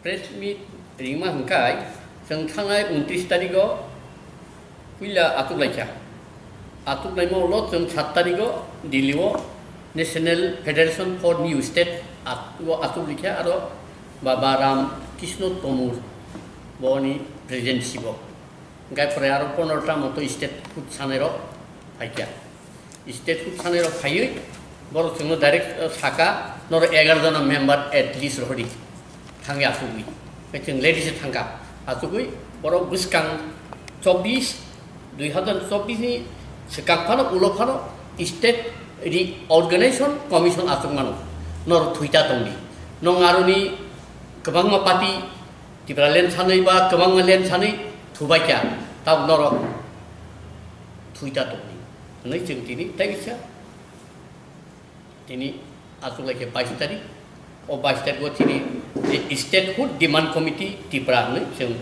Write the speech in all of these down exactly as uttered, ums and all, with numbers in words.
Press meet ringma hwnkhe chwng thangnai untris tarigo puila achuk laikha. Achuk laima ulo chwng sat tarigo Delhi o National Federation for New State at-, o achuk laikha aro Baba Ram Krishna Tomur boni presidency bo. Hwnkhe pore aro pondro ta moto state hood sanai rok phaikha. State hood sanai rok phaiwi borok chwngno direct, uh, saka, "Norok egaroh jona member at least rohori thangwi achugwi." Hwnkhe chwng ladies thangkha achugwi borok bwskang chobbish, dui hazar chobbish ni swkang phano ulo phano state reorganization commission achuk mano. Norok thuita tongdi. Nong aroni kwbangma party Tipraland sanwi ba kwbangma land sanwi thubaikha, tabuk norok thuita tongdi. Hwnwi chwng tini tei kisa tini achuk laikhe bais tarik. O bais tarik o tini je statehood demand committee Tipra hwnwi chwng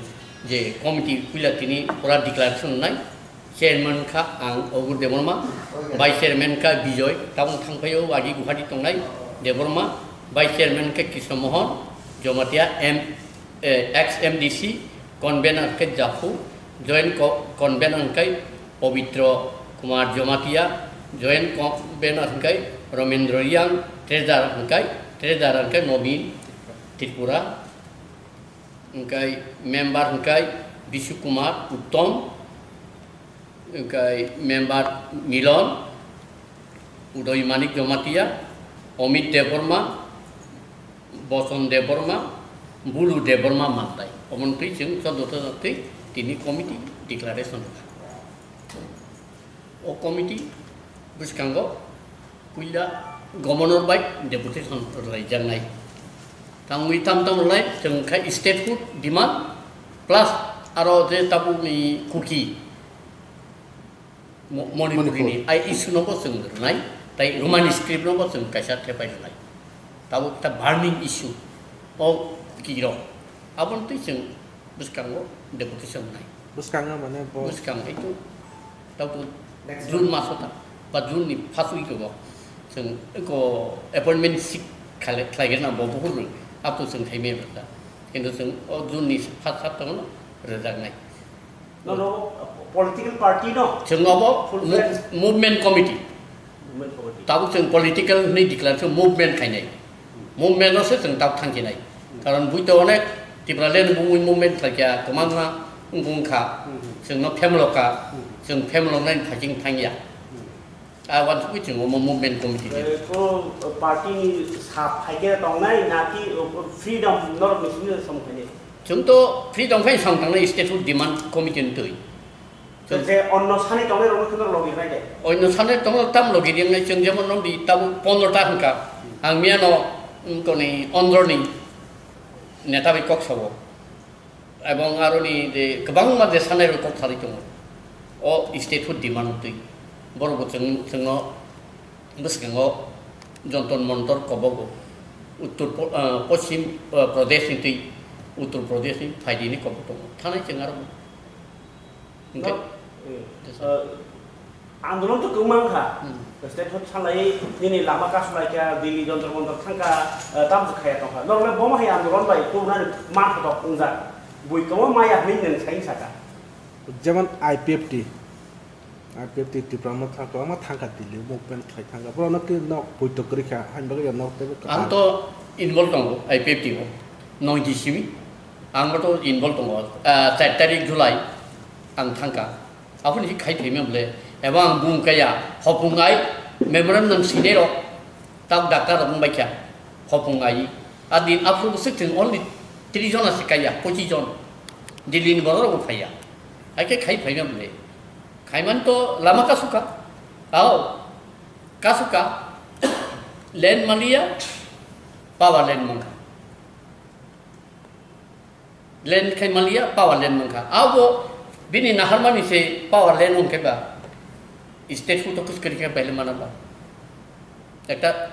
je committee puila tini pura declaration nai. Chairman kha ang Ogur Debbarma, Vice Chairman kha Bijoy, tabuk thangphaio agi Guwahati tongnai Debbarma, Vice Chairman kha Krishna Mohan Jamatia, M, eh, ex M D C, convener kha Japhu, joint co-, convener kha Pabitra Kumar Jamatia, joint convener kha Ramendra Reang, treasurer kha, treasurer kha Nobin Tripura, hwnkhe member hwnkhe Bishu Kumar Uttom, hwnkhe member Milon, Udoy Manik Jamatia, Amit Debbarma, Boson Debbarma, Bulu Debbarma Mantai. Omono twi chwng chordo ta twi tini committee declaration rwkha. O committee bwskango puila governor bai deputation rwlaijaknai. Tangwi tam tam rwlai chwng kha statehood demand plus aro je tabukni Kuki Mo-, Manipuri ni Manipur. Ai issue no bo chwng rwnai, tai Romani script no bo chwng kaisa thepai rwnai. Tabuk ta burning issue o Kuki rok. Aboni twi chwng bwskango deputation nai. Bwskango mane bo Bwskang hai to, tabo Next June month. Maso ta, ba June ni first week o chwng ko appointment seek khlai, khlai gana bo bukur rw, up to chwng khai me bwsa. Kintu chwng o June ni first hapta no rwjak nai. No, no, political party no? Chwng obo Full mo-, fledged. Movement committee. Movement committee. Tabuk chwng political hwnwi declare khe movement khainai. Movement no se chwng tabuk thangkhinai. Karon buito onek Tipraland bumui movement khlaikha, kwbangma wngkha, Hmm. chwngno phemelokha, Hmm. chwng phemeloknai phaising thangya. Hmm. A wansugwi chwng omo movement committee di. Eh, ko party ni sa phaikhe tongnai, naki, eh, freedom norok ni simi som khainai? Chwng to freedom khai sam tangnai statehood demand committee ni twi. To je onno sani tongnai rokno kheno logi rai de. Onno sani tongo tam logi ringnai chwng jemon nong di tabuk pondro ta hwnkha. Ang miyano, mm, koni ondro ni neta bai kok sabo. Ebong aroni je kwbangma je sanai rok kok salai tongo. O statehood demand twi. Borok bo chwng, chwngno bwskango Jontor Montor kobogo. Uttor Po-, ah, Poschim, ah, Pradesh ni twi, Uttor Pradesh ni phaidi ni kobok tongo. Thanai chwng aro Hwnkhe? No, eh, Yes, sir. Eh, andolon to kwbangma wngkha. Hmm. State hood salai nini lama kasu lai kha, Delhi Jontor Montor thang kha, eh, tamo se khaya tong kha. Norok le bomo hai andolon bai tubunani man photok wngjak. Bui kwbangma maya hwnwi nwng sai saka. Jemon I P F T, I P F T Tipra Motha kwbangma thang kha Delhi, movement khlai thang kha. Borok no twi nok poito kwrwi kha, hain bagwi nok teibo kwbang. Ang to involve tongo I P F T o. Noidi simi ang bo to involve tongo. Ah, char tarik July ang thang kha. Aphuru si khai phaima bole, eba ang bung kaya, hopung ai, memorandum sinai rok, tak doctor rok wng bai kha, hopung ai. A din aphuru bwswk chwng only tris jon asi kaya, pochis jon. Delhi ni borok rok bo phaiya. Hai khe khai phaima bole. Khaiman to lama kasuka. Ao. Kasuka. Land maliya. Power land mangkha. Land khai maliya, power land mankha. Abo bini naharmani se power land hwn khe ba state hood office kwrwi khe baile mana ba. Ekta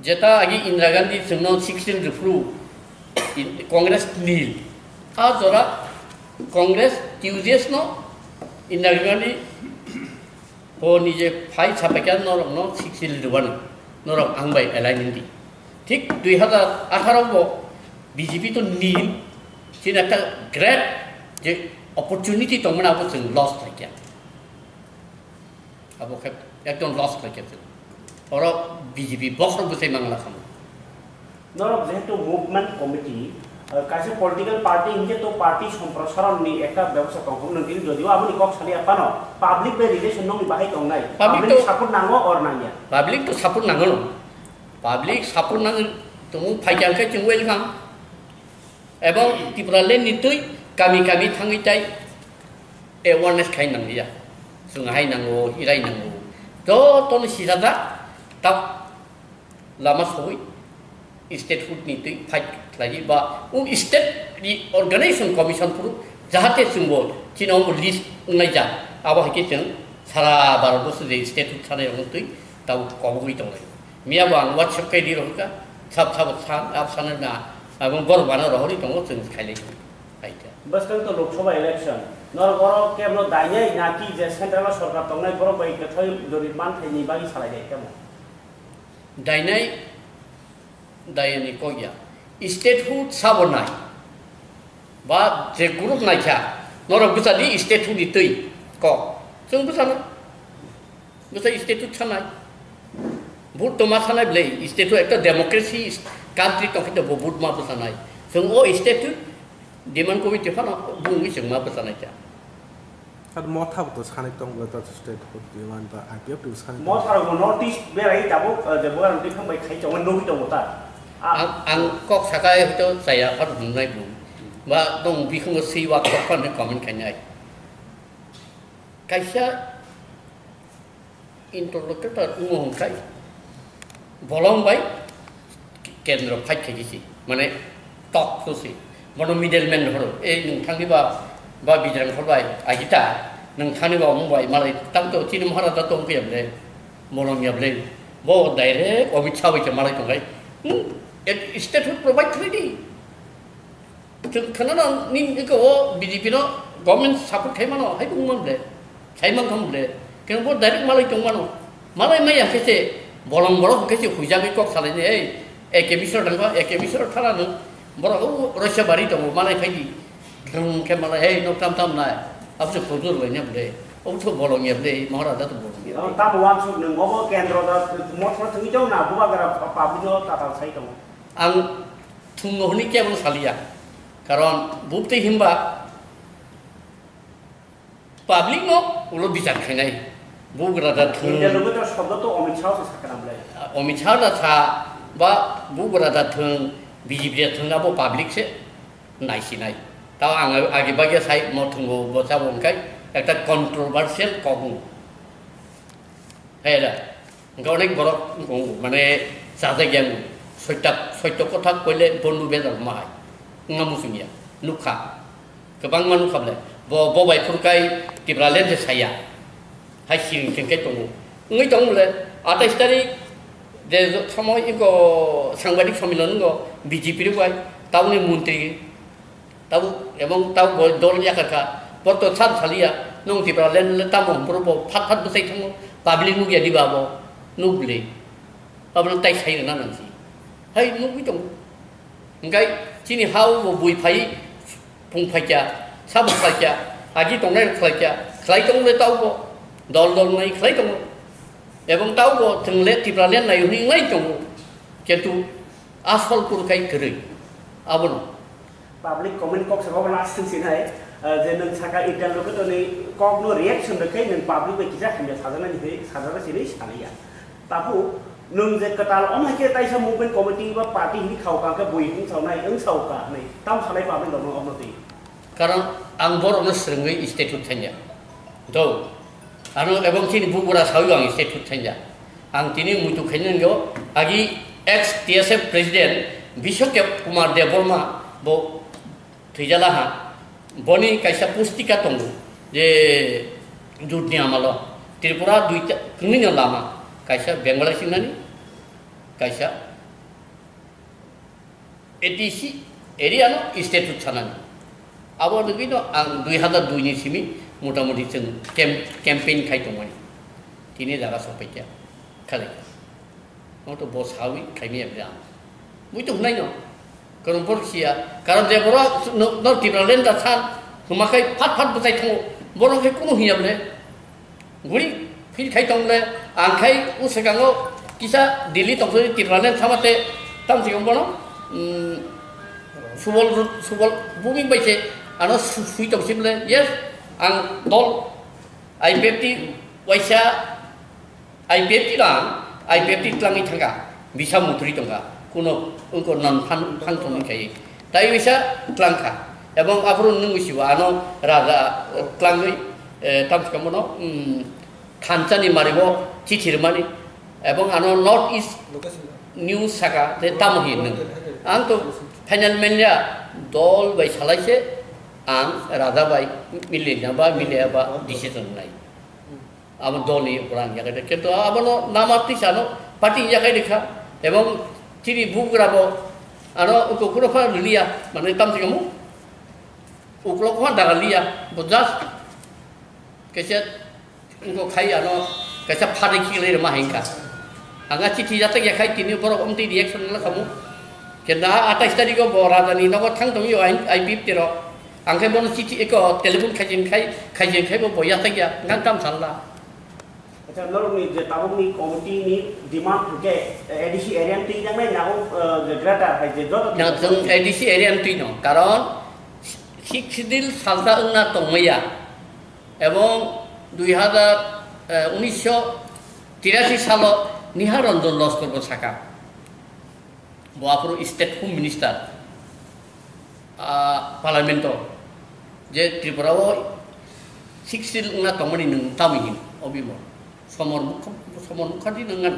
jeta agi Indira Gandhi chwngno sixteen rwphru in-, Congress nil. A jora Congress T U J S no Indira Gandhi Bo nije phai sapaikha norokno sixteen rwbani, norok ang bai alai nini. Thik dui hazar atharo bo B J P to nil, chini ekta great je opportunity tongmani abo chwng loss khlaikha. Abo khe ekdom loss khlaikha chwng. Oro B J P bokhorok bwchai mangla khamu. Norok jehetu movement committee, eh, kaisa political party hinkhe to party somprosaronni ekta bebosta tongthok nang tini, jodio aboni kok saliya phano public bai relation nokni bahai tongnai, Public public to support nango or nangya? Public to support nango no. Public support nang tongo, phaikha khe chwng welcome. Ebong Tipraland ni twi kami kami thangwi tai awareness khai nangya. Chwng hai nango, hirai nango. Jotono sijajak, tak lama sogwi statehood ni twi fight khlaiwi ba o state ni organization commission phuru jahate chwngbo chini omo list wngnai ja, abo hai khe chwng sara Bharat borso je statehood sanai rokno twi tabuk kobogwi tongnai. Miya bo ang WhatsApp kai di rohorkha, sab sabo san, ab sanai na, abong borok bana rohorwi tongo, chwng khailai khaikha. Bwskang to Lok Sabha election, norok oro keblo dainai naki je central o sorkar tongnai borok bai kwthai dori man thaini bagwi salai dai kamo? Dainai, daini kok ya. Statehood sabo nai. Ba je group naikha, norok bwsa di statehood ni twi kok. Chwng bwsano. Bwsa statehood sanai. Vote to ma sanai bwle, statehood ekta democracy country tongkhe to bo vote ma bwsanai. Chwng o statehood demand committee phano bungwi chwng ma bwsanai kha. Ar motha bo to sanai tong bwle to statehood demand ba I P F T bo sanai tong. Motha rok North East berai tabuk, eh, je bo ang twi phang bai khai tongo, nugwi tongo ta. Ah. Ang, ang kok sakai hwto chaya phano wngnai bo. Ba tong bikhango swi wak kok phano comment khainai. Kaisa interlocutor wngo hwnkhai bolong bai kendro fight khaikhe se, mane tok so se, bono middleman horo, ei nwng thangni ba, ba Bijrang hor bai agita, nwng thangni ba omo bai malai tang to chini Maharaja tong phiya bwle, bolong ya bwle, bo direct Amit Shah bai khe malai tongkhai, hmm, statehood provide khlai di. Chwng khwnano nini eko o B J P no government support khai mano, hai wng man ble, khai man thang ble. Khe bo direct malai tong mano. Malai maya khe se bolong borok khe se huijagwi kok salai ni, ei, A K Mishra dangba, A K Mishra thara nung, borok o Roisabari tongo, malai phai di. Thwng khe malai, ei, nok tam tam nai. Abo se khujur lai nya ble. Obo se bolong ya ble, Maharaja to bolong ya ble. Tamo wansuk nung, obo kendro da, mothra thwngwi tong na, bubagra pa-, public no tatal sai tongo. Ang thwngno hwnwi kebo saliya, karon bubtwi himba public no ulo bichar khainai, bugra da thwng. India loge to shobdo to Amit Shah se sakha na bwlai. Amit Shah da sa ba bugra da thwng, B J P da thwng, abo public se naisinai. Tao ang agi bagya sai mo thwngo bo chabo wngkai ekta controversial kok wng. Hai da. Hingke onek borok wng, mane, chajak yang, soita, soito kothak koile bondu bejak ma hai. Wngma muchung ya, nukha. Kwbangma nukha bole. Bo, bo bai phuru kai Tipraland se saya. Hai siring chengke tongo. Wngwi tongo bole, atais tarik je somo iko sangbadik somilan wngko B J P rok bai, tabukni montri, tabuk, ebong tabuk bo dol yakar kha, bo to san saliya, nung Tipraland le tamo hwnphuru bo phat phat bwsai thango, public nukya diba bo, nukle, abono tai sai rwna nang si, hai nukwi tongo. Hingkai chini ha o bo bui phai, phung phaikya, sabo khlaikya, agi tongnai rok khlaikya, khlai tongo le tabuk bo, dol dol nai khlai tongo, ebong tabuk bo chwng le Tipraland nai hwnwi wngnai tongo, kintu asol kuru khai kwrwi, abono. Public comment kok sabo last thing sinai, eh, je nwng saka interlocutor ni kok no reaction rwkhe nwng public bai kisa hamya sajaknani hinwi sajak sinwi sanaya. Tabu nwng je kwtal om hai khe taisa movement committee ba party hinwi khao ka khe bui wng sao nai wng sao ka hinwi tam sanai public rok no omo twi. Karon ang borok no swrwngwi statehood thangya. Do. Ano ebong chini bugra sawi ang statehood thangya. Ang tini muitu khainani o agi ex T S F president Biswakep Kumar Debbarma bo thwijala ha. Boni kaisa pustika tongo je judni amalo Tripura duita kwngwi no lama kaisa Bengali singnani kaisa A D C area no statehood sanani. Abo nugwi no ang dui hazar dui ni simi motamuti chwng camp-, campaign khai tongmani. Tini jaga sokpaikha khali. Moto bo sawi khaimi abri ang. Mui to hunai no. Kwrwngphur siya. Karon je borok no, no Tipraland da san, hwma khai phat phat bwchai thango. Borok khe kunu hiya bole. Guri phil khai tong le, ang khai u swkango kisa Delhi tong phai Tipraland sama te tam sikang bono, mm, Subol, Subol bumi bai se ano su-, sui tong sim le. Yes, ang dol I P F T waisa I P F T rang, I P F T tlangwi thangkha, bisa mutri tongkha, kuno wngko non phan, phan tongwi khai. Tai wisa tlangkha, ebong aphuru nwng wisibo ano raja, eh, tlangwi, eh, tamsika mono, mm, thansa ni mari bo chithi rwmani, ebong ano North East News saka, je tamo hin nwng. Ang to final manya dol bai salai se, ang raja bai milia ba milia ba decision nai. Abo dol ni ukurang yakai de. Kintu abono nama tisa no party yakai de kha. Ebong chini bugra bo ano uko kuro pha liya, mane tam sikamu. Uklok pha daga liya, bo just kaisa uko khai ano kaisa phari khilai ma hingka. Anga chithi yatak yakai tini borok omti reaction la kamu. Kintu atais tarikh o bo raja ni nogo thang tong yo I P F T rok. Ang khe bono chithi eko telephone khaijin khai, khaijin khai bo boya tagya, ngang kam salla. Acha, norokni je tabukni committee ni demand hwnkhe, eh, A D C area ni twi nangnai, nago, eh, je greater hai je joto. Na, chwng A D C area ni twi no, karon Sixth Schedule salsa wngna tongmaya, ebong dui hazar, eh, unisho tirasi salo Nihal Ranjan Laskar bo saka. Bo aphuru State Home Minister, ah, Parliament o je Tripura o Sixth Schedule wngna tongmani nwng tamni hin obi bo Somor Mukha-, Somor Mukherjee nwngan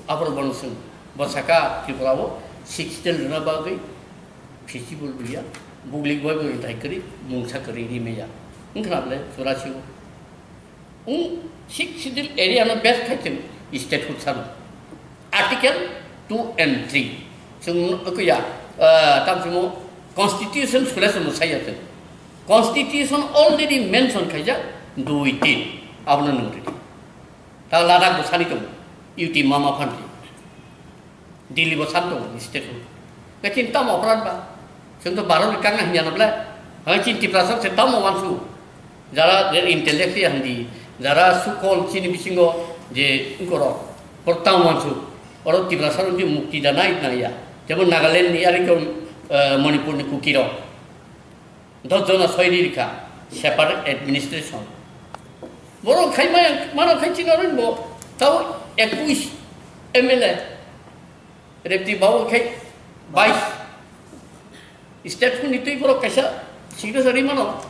aphuru bono swng bwsaka Tripura o Sixth Schedule rwna bagwi festival rwya, buglik bai bo rwthai kwrwi mungsa kwrwi rimaya wngkhna bwle churasi o. Wng Sixth Schedule area no best khai chwng statehood sano. Article two and three. Chwng kuya, ah, tam chwng constitution sule chwng saya chwng. Constitution already mention khaijak dui tin. Abono nung ridi. Ta Ladakh bo sani tongo. U T mama phanti. Delhi bo san tongo state o. Kachin tamo aparat ba. Chwng to Bharat ni kangna hinya na bla. Hai chin Tiprasa se tamo wansu. Jara je intellectual handi. Jara sukol chini bisingo je ngkoro. Por tamo wansu. Oro Tiprasa ro je mukti da nai na ya. Jemon Nagaland ni ari ko, eh, Manipur ni Kuki rok. Dos jona soiri rikha, separate administration. Borok khai maya, mano khai chino rin bo, tao ekush M L A, Repti Babu khai bais. State ni twi borok kaisa signature ri mano,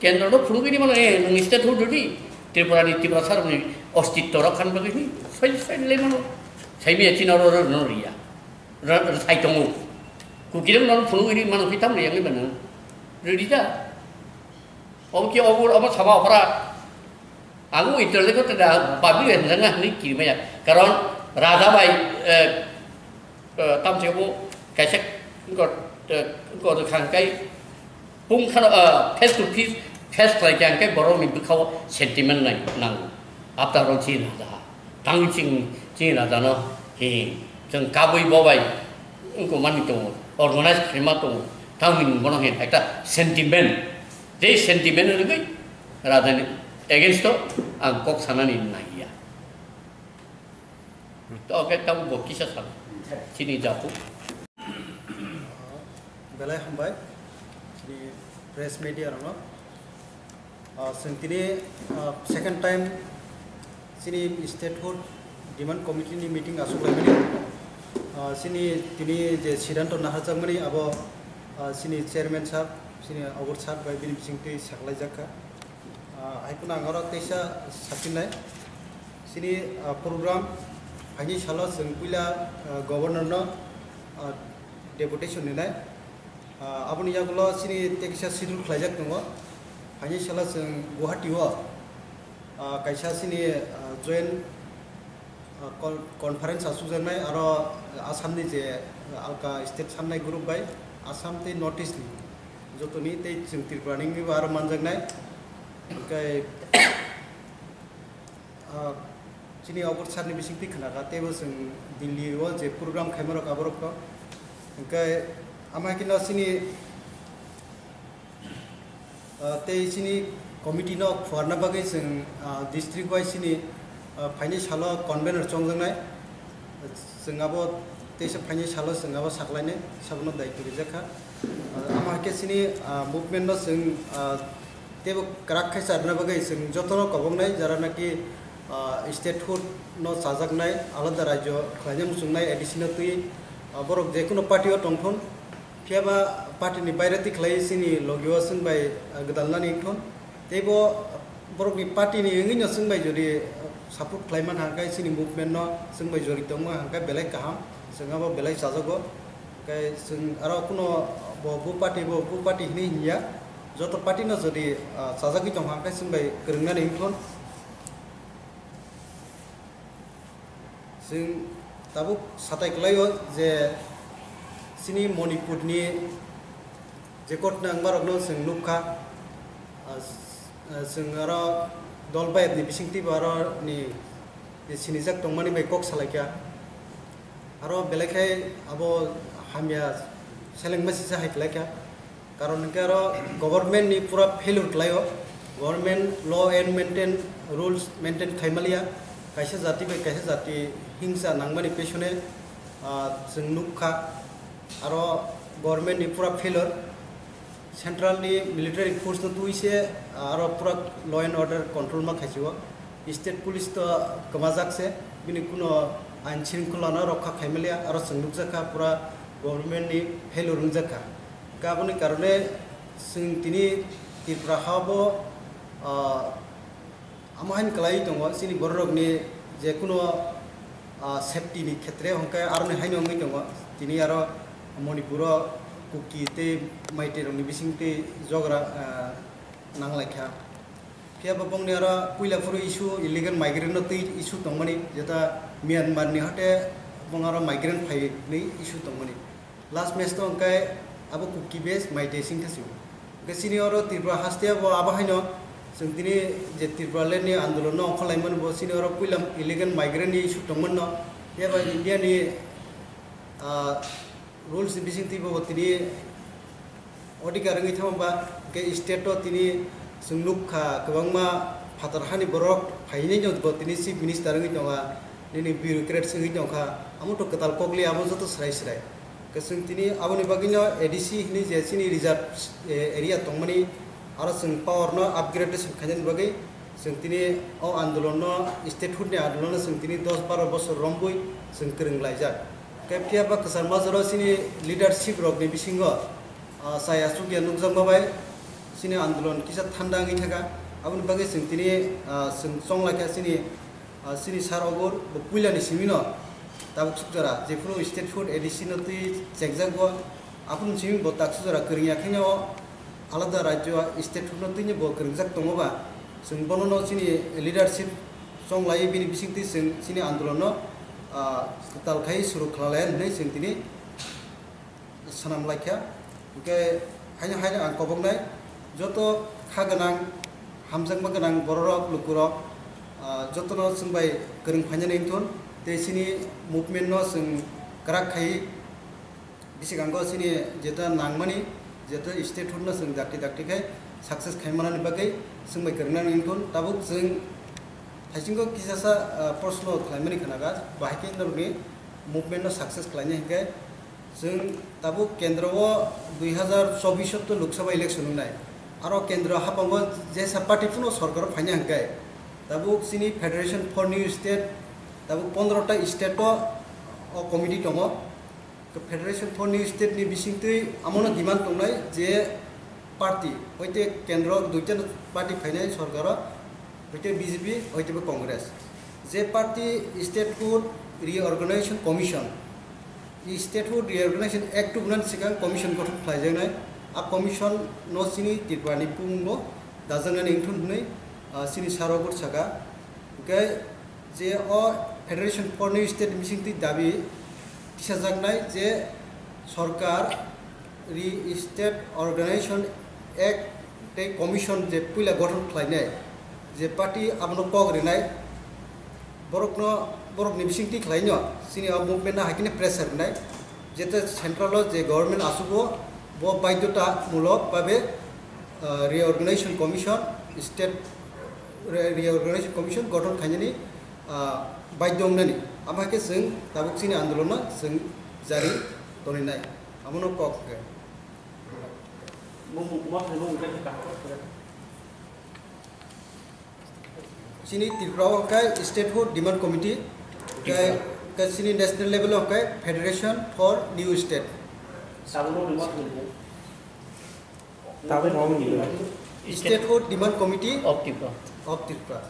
kendro no phunugwi ri mano, eh, nwng state hood di, Tripura ni, Tiprasa rok ni ostitto rok khan bagwi ni, sai, sai le mano, sai mi chino ro, ro, no riya. Ra-, rwthai tongo. Kukirok no phunugwi ri mano khe tamni yangwi mano. Rwdi da. Obo khe obo, obo sama ophra. Ang internet ko tada public hwnjakna hwnwi kirimaya. Karon raja bai, eh, eh, tamse bo kaisa ko, eh, ko khang kai Pung khano, ah, face to face, face khlai khe ang khe borok ni bwkha o sentiment nai nango. After all, chini raja ha. Tang ching, chini raja no, he, chwng kabui bobai, wngko mani tongo, organize khaima tongo, tang ni bono he, ekta sentiment. Je sentiment rwgwi raja ni against o ang kok sanani naiya. To khe tamo bo kisa sal. Chini japu. Belai hambai, chini press media rokno. Ah, chwng tini, ah, second time chini statehood demand committee ni meeting aswk laimani. Ah, chini tini je siddhanto naharjakmani abo, ah, chini chairman sir, chini Obor sir bai bini bisingtwi saklaijak kha. Ah, hai phano ang oro teisa sakinai. Chini, ah, program phaini salo chwng puila, ah, governor no, ah, deputation rinai. Ah, aboni yagulo chini tekisa schedule khlaijak tongo. Phaini salo chwng Guwahati o, ah, kaisa chini, ah, joint, ah, con-, conference achukjaknai aro Assam ni je, ah, alka state sannai group bai Assam tei North East ni jotoni tei chwng Tripura ni wngwi bo aro manjaknai. Hwnkhe, ah, chini Obor sir ni bisingtwi khnakha, teibo chwng Delhi o je program khaimarok aborokno. Hwnkhe, Ama khe no chini, ah, tei chini committee no phuarna bagwi chwng, ah, district wise chini, ah, phaini salo convener chongjaknai. Chwng abo teisa phaini salo chwng abo saklainai, sabono daitwi rijak kha. Ah, ama khe chini, ah, movement no chwng, ah, teibo kwrak khe charwna bagwi chwng jotono koboknai, jara naki, ah, statehood no chajaknai, alada rajyo khlaina muchungnai, A D C no twi, ah, borok jekunu party o tongthun, phiya ba party ni baire twi khlai chini logi o chwng bai, ah, gwdalnani wngthun. Teibo borokni party ni wngwi no chwng bai jodi, ah, support khlai mankha, hwnkhe chini movement no chwng bai jori tongma hwnkhe belai kaham, chwng abo belai chajago. Hwnkhe chwng aro kuno bo bu party, bo bu party hinwi hinya, joto party no jodi, ah, chajagwi tongkha hwnkhe chwng bai kwrwngnani wngthun. Chwng tabuk satai kwlaio je chini Manipurni je kotna wngmarokno chwng nukha, ah, s-, ah, chwng aro dol bayapni bisingtwibo aro ni je sinijak tongmani bai kok salaikha. Aro belai khai abo hamya selengma sisa hai kwlaikha. Karon hwnkhe aro government ni pura failure khlaio, government law and maintain rules maintain khaimaliya, kaisa jati bai kaisa jati hingsa nangmani pesone, ah, chwng nukha, aro government ni pura failure, central ni military force no twi se, ah, aro pura law and order control ma khaisio, state police to kwmajak se, bini kuno ain shringkhola no rokha khaimaliya, aro chwng nukjakha pura government ni failure wngjakha. Aboni karone chwng tini Tripura ha bo, ah, amo haino kwlaiwi tongo, chini bororokni jekuno, ah, safety ni khetre hwnkhe aroni haino wngwi tongo. Tini aro Manipuro Kuki tei Maitei rokni bisingtwi jogra, ah, nanglaikha. Phiya bo bongni aro puila phuru issue illegal migrant no twi issue tongmani, jeta Myanmar ni hote bong aro migrant phai ni issue tongmani. Last match to hwnkhe abo Kuki base Maitei singkha sio. Hwnkhe chini oro Tripura haste bo abo haino chwng tini je Tripura land ni andolon no ongkhorlaimani bo chini oro puila illegal migrant ni issue tongmani no. Phiya ba India ni, ah, rules ni bisingtwi bo tini odhikar wngwi thangma ba, hwnkhe state o tini chwng nukha kwbangma phatar hani borok phainai no bo tini chief minister wngwi tonga, nini bureaucrats wngwi tongkha, amo to kwtal kokli abo joto srai srai. Hwnkhe chwng tini aboni bagwino A D C hinwi je chini reserve, eh, area tongmani aro chwng power no upgradation khainani bagwi chwng tini o andolon no, statehood ni andolon no chwng tini dos baro bosor rombui chwng kwrwng laijak. Hwnkhe phiya ba kwchar majoro chini leadership rokni bisingo, ah, chaya chukya nukjakma bai chini andolon kisa thanda wngwi thangkha. Aboni bagwi chwng tini, ah, chwng chonglaikha chini, ah, chini sir Ogur bo puilani simino tabuk sukjora jephuru statehood A D C no twi chekjakgo. Aphuru simi bo tak sujora kwrwngya khe o alada rajyo statehood no twino bo kwrwngjak tongo ba, chwng bono no chini leadership chonglai bini bisingtwi chwng chini andolon no, ah, kwtal khai suru khlalayan hinwi chwng tini swnam laikha. Hwnkhe haino haino ang koboknai joto kha gwnang, hamjakma gwnang bororok, lukurok, ah, jotono chwng bai kwrwng phainani wngthun tei chini movement no chwng kwrak khai. Bisikango chini jeta nangmani, jeta statehood no chwng dakti dakti khai success khai manani bagwi chwng bai kwrwngnani wngthun. Tabuk chwng thaisingo kisasa, ah, proshno khlaimani khwnaga, bahai khe norokni movement no success khlainai hinkhe chwng tabuk kendro o dui hazar chobbish o to Lok Sabha election wngnai. Aro kendro haphango jesa party phano sorkar o phaina hinkhe tabuk chini Federation for New State tabuk pondro ta state o, o committee tongo. Federation for New State ni bisingtwi amono demand tongnai je party, hoite kendro duita party phainai sorkaro, hoite B J P, hoite bo Congress. Je party Statehood Reorganization Commission, i Statehood Reorganization Act tubunani sikang commission gothon khlaijaknai, a commission no chini Tripura ni bumung bo dajaknani wngthun hwnwi, ah, chini saro bwrwi saka. Hwnkhe je o Federation for New State bisingtwi dabi tisajaknai je sorkar ri State Organization Act tei Commission je puila gothon khlainai, je party abono kok rinai, borokno, borokni bisingtwi khlaino chini o movement no hai kheno pressure rinai. Jeta central o je government asugo, bo baidhota mulok babe, ah, reorganization commission, state re-, reorganization commission gothon khainani, ah, baidhyo wngnani. Ama khe chwng tabuk chini andolon no chwng jari tonwi nai. Amono kok khe. Bumung, bumung khe kaham. Chini Tripura o khe Statehood Demand Committee, khe, khe chini national level o khe Federation for New State. Tabuk no remote ni. Tabuk no remote ni. Statehood Demand Committee of Tripura. Of Tripura.